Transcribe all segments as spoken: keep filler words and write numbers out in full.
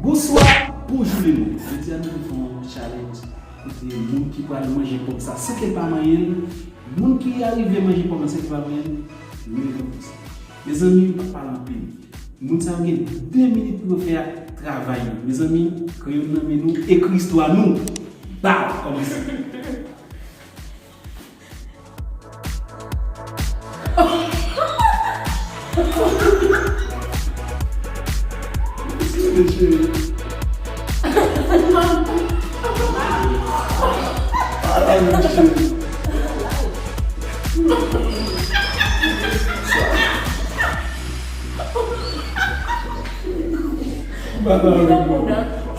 Bonswa, bonjou lemonn. Jodi a nou vin fè yon challenge kote moun ki pral manje pòm sa san ke l pa manyen l, moun ki arive manje pòm nan san ke l pa manyen l, li mete yon pòm sa. Mezanmi, m p ap pale anpil. Moun sa yo gen de minit pou yo fè travay yo. Mezanmi, kreyon nan men nou, ekri istwa nou. Baw, kòmanse.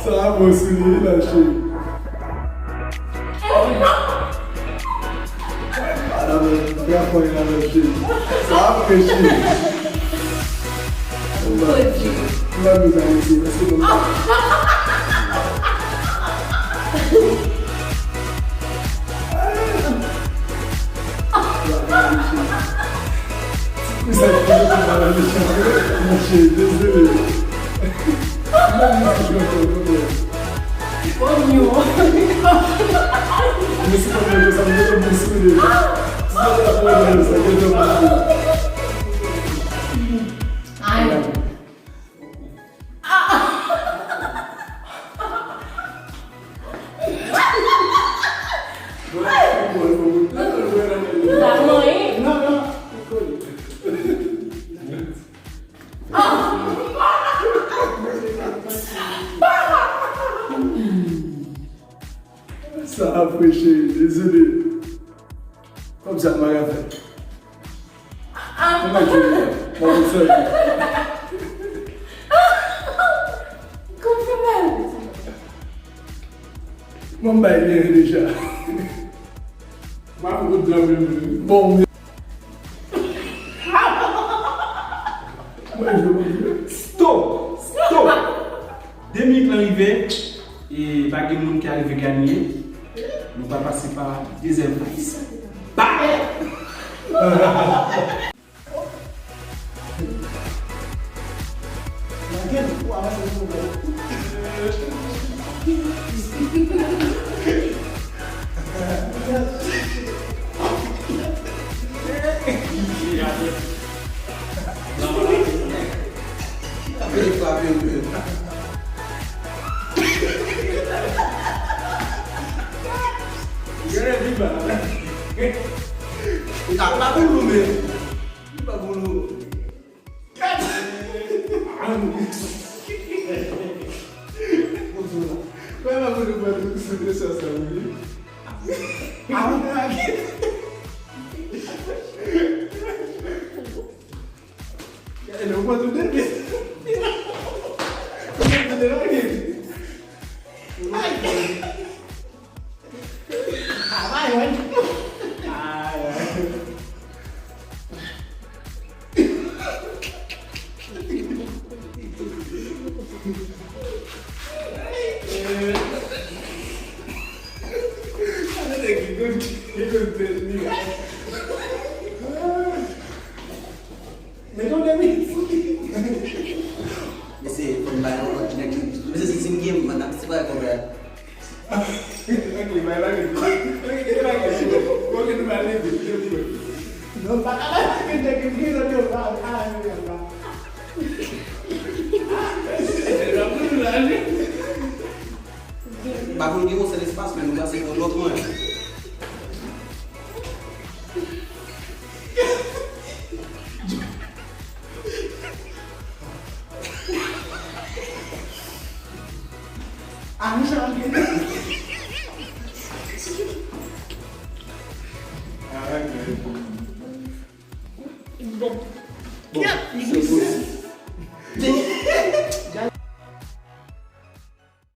Sa a bon sou li wi la, cheri. Ala mwen, mwen ap fè la mwen, cheri. Sa a fre, cheri. Mwen bezwen rete, paske mwen Sa ki fè mwen pa la mechan, monchè, dezole. Mwen, mwen, mwen, mwen, mwen. Onyon. Mwen, si mwen, mwen, sa, mwen, mwen, si mwen, si mwen, mwen, sa, mwen, mwen, mwen. Ay. Sa ap fre, cheri, dezole. Kòm sa m pa ka fè. Kòman jwe? Kòman jwe? Kòman fè mal? Mwen bay byen deja. Mwen ap fout dòmi. Bon. Stop! Stop! De minit lan rive, e pa gen moun ki arive ganye. Nou pral pase pa dezyèm faz. Ba! Gade viva. Li pa pou nou, men. Li pa pou nou. Mwen pa konn mwen tout sou de sa sa wi. Gade, ou pa tout de. Ou pa tout de. Mesye, fò n bay yon lòt nèg. Mesye, si, si m gen, mwen, se pa konpè. Ok, bay la, ok, ok, ok, ok, nou pa leve, ok. Non, pa ka bay la, ok, ok, ok, ok, ok. Pa konn gen yon sèl espas, men nou pase yon lòt mwen. Bon. Bon, se pou